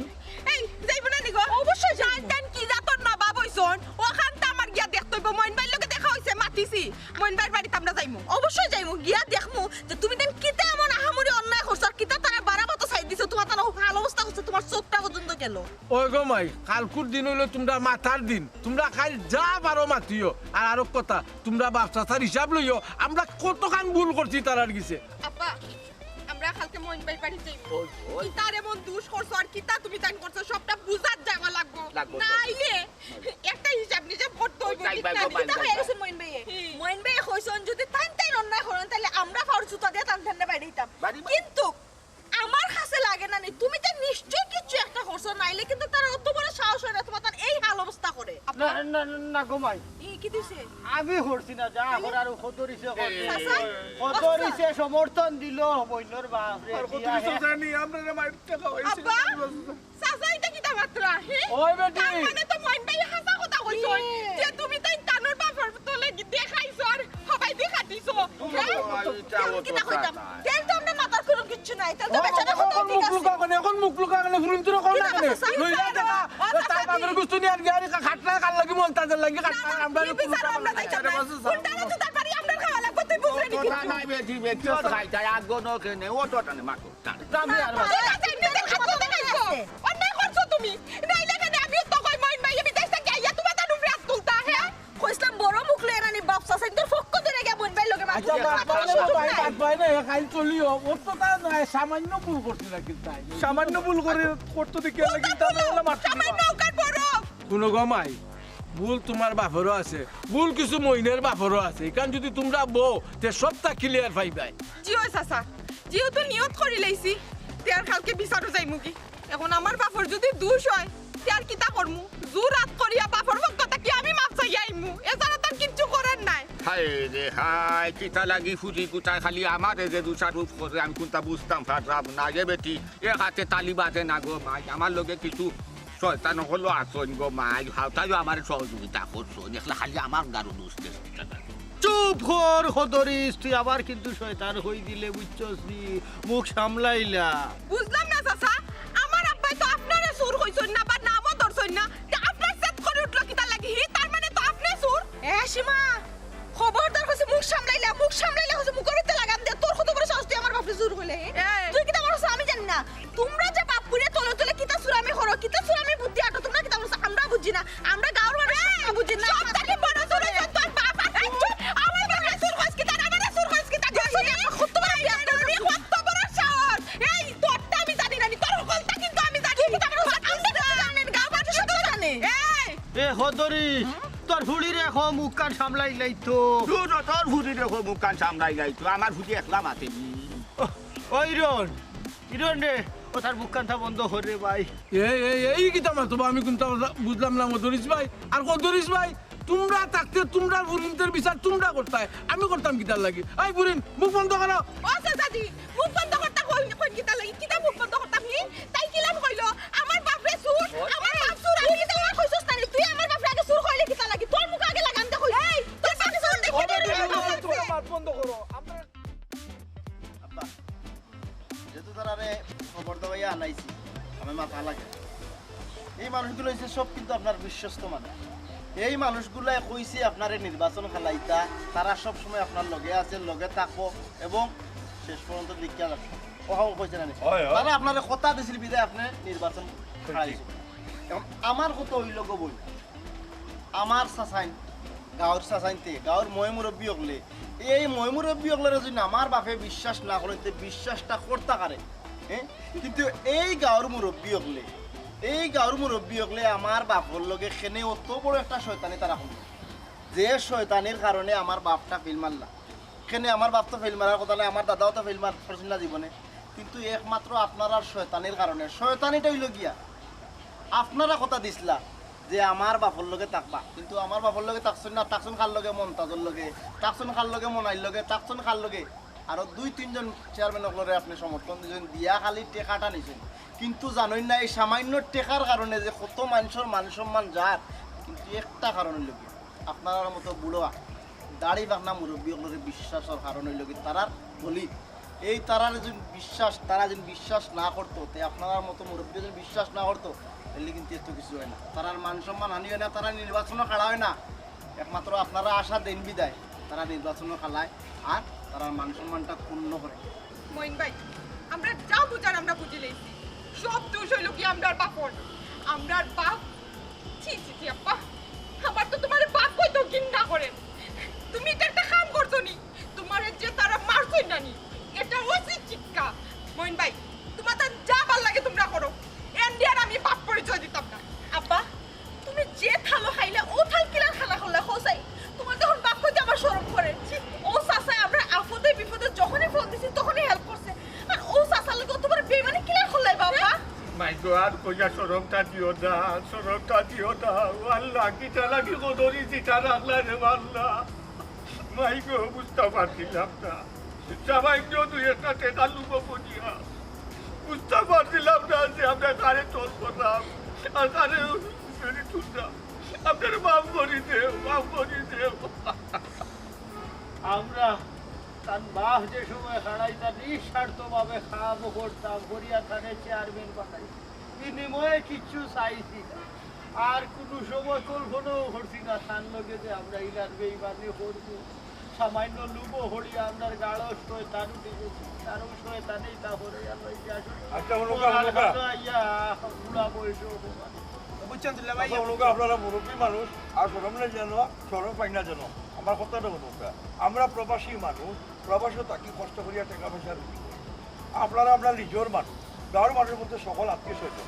এই, যাইবো না নি গো? অবশ্যই যাইমু। জানতেন কি জাতর নবাব অইছইন? অখান তো আমার গিয়া দেখতে অইবো। মইন ভাইর লগে দেখা অইছে, মাতিছি। মইন ভাইর বাড়িত আমরা যাইমু। অবশ্যই যাইমু। গিয়া দেখমু যে তুমি তাইন কিতা এমন আহামরি অন্যায় করছো, আর কিতা তারা বাড়া ভাতো ছাইড় দিছো, তোমার তারা হাল অবস্থা করছে, তোমার চোখটা পর্যন্ত গেল। ওই গো মাই, কালকুর দিন অইলো তোমরা মাতার দিন। তোমরা কাইল যা পারো মাতিও। আর আরো কথা, তোমরা বাপ চাচার হিসাব লইও, আমরা কতখান ভুল করছি তারার গেছে। আব্বা, আমরা কালকে মইন ভাইর বাড়ি যাইমু। ওই, ওই। কিতার এমন দুষ করছো আর কিতা তুমি তাইন করছো, সবটা বুঝাত যাওয়া লাগবো। লাগবো, লাগবো। নাইলে একটা হিসাব নিজে ভোট দই ওই তাই বই ভাই, কিতা ও ভাই, দিতা ভাই, হয়ে ভাই। গেছে মইন ভাইয়ে। হুম। মইন ভাইয়ে কইছইন যদি তাইন তাইন অন্যায় করইন, তাইলে আমরা ফাওর জুতা দিয়া তান ঠান্ডা বাইরে দিতাম। বাড়ি, বাড়ি। কিন্তু আমার কাছে লাগে না নি, তুমি তো নিশ্চয় কিছু একটা করছো, নাইলে কিন্তু তার অত বড় সাহস হয় না, তোমার তার এই হাল অবস্থা করে। না, না, না, না গো মাই। এই কি দিছে? আমি করছি না, যা করার ও কদরিছে করছে। চাচা? কদরিছে সমর্থন দিল, বইনর বাপ রে, আর কত দিয়া কিছু হে। জানি, আমরা রে মাইর টাকা হইছে। আব্বা? চাচা, ইটা কিতা মাতরা, হে? ওই বেটি। তার মানে তো মইন ভাই হাছা কথা কইছইন, কি? যে তুমি তাইন তানর বাপর তলে গি-, দেখাইছো আর হবাই দেখা দিছো, হে? ওই, ইটা কেমন অত কিতা কইতাম? কথা। তেল তো আমরা মাতার কোনো কিচ্ছু নাই, তেল তো ও, বেচারা এখন কথা ঠিক মুখ আছে। লুকা কেনে? এখন মুখ লুকা কেনে? ফুলুন তুই কখন কিতা কেনে? কথা, লইলা চাচা? দেখা, ও, তার চাচা, বাপের কি? গুস্তু নিয়ে আর গিয়ে আর খাটলা কার লাগি মন তাদের লাগি না, খাটলা না, আমরা এই বিচার আমরা যাইতাম না। আরে, বাস, বাস। উল্টারে জুতার বাড়ি আমরার খাওয়া লাগবো, তুই বুঝলে নি কথা কিতা? নাই বেটি, বেটি, ও তো খাইতে আগ গো ন কেনে, ও তো টানে মাতো। আমি আর মাত- ঠিক আছে, নিজের হাত মতো খাইছো। অন্যায় করছো তুমি। নাইলে কেনে আমিও তো কই মইন ভাই, আমি দেশ থাকি আইয়া তোমার তার উপরে হাত তুলতা, হে? কইছলাম বড় মুখ লইয়া নানি বাপ চাচাইন্তর পক্ষ ধরে গিয়া মইন ভাইর লগে মাত আচ্ছা, তুলতা। মাত পায় না, মাত পায় না, এ খাইল চলিও। ওর তো তা নয়, সামান্য ভুল করছিল কিন্তু তাই। সামান্য ভুল করে করতো দেখি আল্লাহ কিন্তু আমরা বললাম মারতে দিবা। সামান্য ওকার বড়। শুনো গো মাই, ভুল তোমার বাপেরও আছে, ভুল কিছু মইনের বাপেরও আছে। এখান যদি তোমরা বও, তে সবটা ক্লিয়ার পাইবায়। জি অয় চাচা, যেহেতু নিয়ত করি লাইছি, তে আর কালকে বিচারও যাইমু কি। এখন আমার বাপর যদি দোষ হয়, তে আর কিতা করমু? জোর আত করিয়া বাপর পক্ষ থাকি আমি মাফ চাইয়া আইমু, এছাড়া তার কিচ্ছু করার নাই। হায় রে হায়, কিতা লাগি ফুরি কুটায় খালি আমারে যে দোষারোপ করে, আমি কোনটা বুঝতাম পারলাম না রে বেটি। এ হাতে তালি বাজে না গো মাই, আমার লগে কিছু শয়তান হলো আছইন গো মাই, হাওতাইও আমার সহযোগিতা করছইন, একলা খালি আমার গারো দোষ দেশ। চুপ কর, হদরিস, তুই আবার কিন্তু শয়তান হই দিলে, বুঝছস নি? মুখ সামলাইলা। বুঝলাম না চাচা, আমার আব্বাই তো আপনারে চুর কইছইন না বা নামও ধরছইন না, তে আপনার সেট করে উঠলো কিতার লাগি? হি, তার মানে তো আপনি চুর। এ সীমা, খবরদার কইছি মুখ সামলাইলা, মুখ সামলাইলা কইছি, মুখর ভিতরে লাগাম দে। তোর কত বড় সাহস তুই আমার বাপরে চুর কইলে, হে? এই। তুই কিতা করছস আমি জানি না। তোমরা যে বাপ পুড়ে তলে তলে কিতা চুরামি করো, কিতা চুরামি বুদ্ধি আটো, তোমরা কিতা করছো আমরা বুঝি না। আমরা গাঁওর মানুষ এই, বুঝি না। সব থাকি বড় চুর হইছে তোর বাপ। আর এই চুপ, আমার বাপরে চুর কইছ কিতা, আমারে চুর কইছ কিতা? দেখছো নি আমার কত বড় বিয়াদব, কত বড় সাহস। এই তোরটা আমি জানি না নি, তোর হকলটা কিন্তু আমি জানি। কিতা করছো? আমরা জানি, গাঁও মানুষ সব জানে। এই। এ হদরি, তোর ফুড়িরে কও মুখখান সামলাই লাইতো। দূর হ, তোর ফুড়িরে কও মুখখান সামলাই লাইতো। আমার ফুড়ি একলা মাতেনি। ও, ও ইরন, ইরন রে, ও তার মুখখানটা বন্ধ কর রে ভাই। এই, এই, এই কিতা মাতো বা? আমি কোনটা কথা বুঝলাম না, হদরিস ভাই। আর হদরিস ভাই, তোমরা থাকতে তোমরার ফুরিন্তর বিচার তোমরা করতায়, আমি করতাম কিতার লাগি? এই ফুরিন, মুখ বন্ধ করো। ও চাচাজি, মুখ বন্ধ করতা কইন, কইন কিতার লাগি? কিতা মুখ বন্ধ করতাম হি? তাই কিলান কইলো, আমার বাপরে চুর, আমার বাপ চুর, আমি কিতা কইছস না নি? তুই আমার বাপরে আগে চুর কইলে কিতার লাগি? তোর মুখ আগে লাগাম দে কইছি। এই, তোর বাপরে চুর দেখি ও বেটি, রে। তোমরা মাত বন্ধ করো। আমরা আব্বা, যেহেতু তারারে খবর দেওয়াইয়া আনাইছি, আমি মাথা লাগে। এই মানুষগুলো হইছে সব কিন্তু আপনার বিশ্বস্ত মানুষ। এই মানুষগুলাই কইছে আপনারে নির্বাচন খেলাইতা, তারা সব সময় আপনার লগে আছে, লগে থাকবো এবং শেষ পর্যন্ত দেখতে যাবে। ও হাও কইছে না নি? হয়, হয়। তারা আপনারে কথা দিছিল বিদায় আপনি নির্বাচন খেলাইছেন। এখন আমার কথা হইল গো বই, আমার চাচাইন, গাঁওর চাচাইনতে, গাঁওর ময় মুরব্বী অকলে, এই ময় মুরব্বী অকলরে যদি আমার বাপে বিশ্বাস না করে, তে বিশ্বাসটা করতা কারে? হ্যাঁ? কিন্তু এই গাঁওর মুরব্বী অকলে, এই গাঁওর মুরব্বী অকলে আমার বাপর লগে কেনে অত বড় একটা শয়তানি তারা করলো, যে শয়তানির কারণে আমার বাপটা ফেল মারলা। কেনে আমার বাপ তো ফেল মারার কথা নাই, আমার দাদাও তো ফেল মারছিল না জীবনে, কিন্তু একমাত্র আপনারার শয়তানির কারণে। শয়তানিটা হইল গিয়া, আপনারা কথা দিছলা যে আমার বাপর লগে থাকবা, কিন্তু আমার বাপর লগে থাকছইন না, থাকছইন কার লগে? মন্তাজর লগে, থাকছইন কার লগে? মনাইর লগে, থাকছইন কার লগে? আরো দুই তিনজন চেয়ারম্যান অকলরে আপনি সমর্থন দিছইন, দিয়া খালি টেকাটা নিছইন, কিন্তু জানইন না এই সামান্য টেকার কারণে যে কত মানুষর মান সম্মান যার, কিন্তু একটা কারণ হইল কি, আপনারার মতো বুড়া দাড়ি পাকনা মুরব্বী অকলরে বিশ্বাসর কারণ হইল কি তারার বলি। এই তারার যে বিশ্বাস, তারা যদি বিশ্বাস না করতো, তে আপনারার মতো মুরব্বী যদি বিশ্বাস না করতো, তাহলে কিন্তু এত কিছু হয় না। তারার মান সম্মান হানি হয় না, তারা নির্বাচনও খাড়া হয় না। একমাত্র আপনারা আশা দেন বিদায় তারা নির্বাচনও খালায়, আর তারার মান সম্মানটা ক্ষুণ্ণ করে। মইন ভাই, আমরা যা বুঝার আমরা বুঝি লইছি, সব দোষ হইল কি আমরার বাপর। আমরার বাপ, ছি ছি ছি আব্বা, আমার তো তোমার বাপ কইতেও ঘৃণা করে। তুমি এটা একটা কাম করছো নি, তোমারে যে তারা মারছইন না নি, এটা উচিত শিক্ষা। মইন ভাই, তোমার যা ভালা লাগে তোমরা করো, এনডি আর আমি বাপ পরিচয় দিতাম না। আব্বা, তুমি যে থালো খাইলে ও থাল কিলা আইগো, আর কইয়া শরমটা দিও না, শরমটা দিও না। ও আল্লাহ, কিতা লাগি কদরি চিটা রাখলা রে আল্লাহ। মাইগো, বুঝতা পারছিলাম না। সামান্য দুই একটা টেকা লুবো বুঝিয়া। বুঝতা পারছিলাম না যে আমরা কারে চল করলাম, আর কারে ফেরি তুললাম। আপনার মাফ করি দেও, মাফ করি দেও। আমরা তার বাপ যে সময় খাড়াইতা নিঃস্বার্থভাবে খাম করতাম, করিয়া তারে চেয়ারম্যান বানাই। বিনিময়ে কিচ্ছু চাইছি না। আর কোনো সময় কল্পনাও করছি না, তার লগে যে আমরা ইলার বেইমানি করবো। সামান্য লুবো হরিয়া আমরার গাড়ো শয়তান উঠি গেছে। তারও শয়তানেই তা হরিয়া লইয়া আসলে আচ্ছা, হনুকা, ওরা হনুকা। আইয়া বুড়া বয়সে অপমান। বুঝছেন তো, ভাই? আচ্ছা, হনুকা, আপনারা মুরব্বী মানুষ, আর শরম নাই যেন, শরম পাই না যেন। আমার কথাটা হনুকা। আমরা প্রবাসী মানুষ, প্রবাসে থাকি কষ্ট করিয়া টাকা পয়সা রুজি করি। আপনারা আমরা নিজের মানুষ, গাঁওর মানুষ বলতে সকল আত্মীয় স্বজন।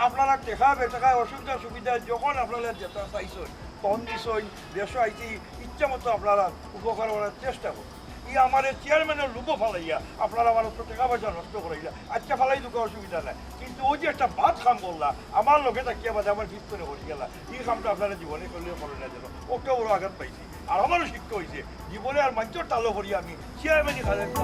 আপনারা টেকা বেটেকায় অসুবিধা সুবিধায় যখন আপনারা যেটা চাইছেন, ফোন দিছেন, দেশে আইছি, ইচ্ছা মতো আপনারা উপকার করার চেষ্টা করুন। ই আমারে চেয়ারম্যানের লুবো ফালাইয়া আপনারা আমার তো টাকা পয়সা নষ্ট করাইলা। আচ্ছা, ফালাই দুঃখ অসুবিধা নাই, কিন্তু ওই যে একটা বাদ কাম করলা, আমার লগে থাকিয়া বাদে আমার ভিতরে হয়ে গেলা, এই কামটা আপনারা জীবনে করলেও করেন না যেন। ওকে বড় আঘাত পাইছি, আর আমারও শিক্ষা হয়েছে জীবনে, আর মানুষের তালো করি আমি চেয়ারম্যানই খালেন না।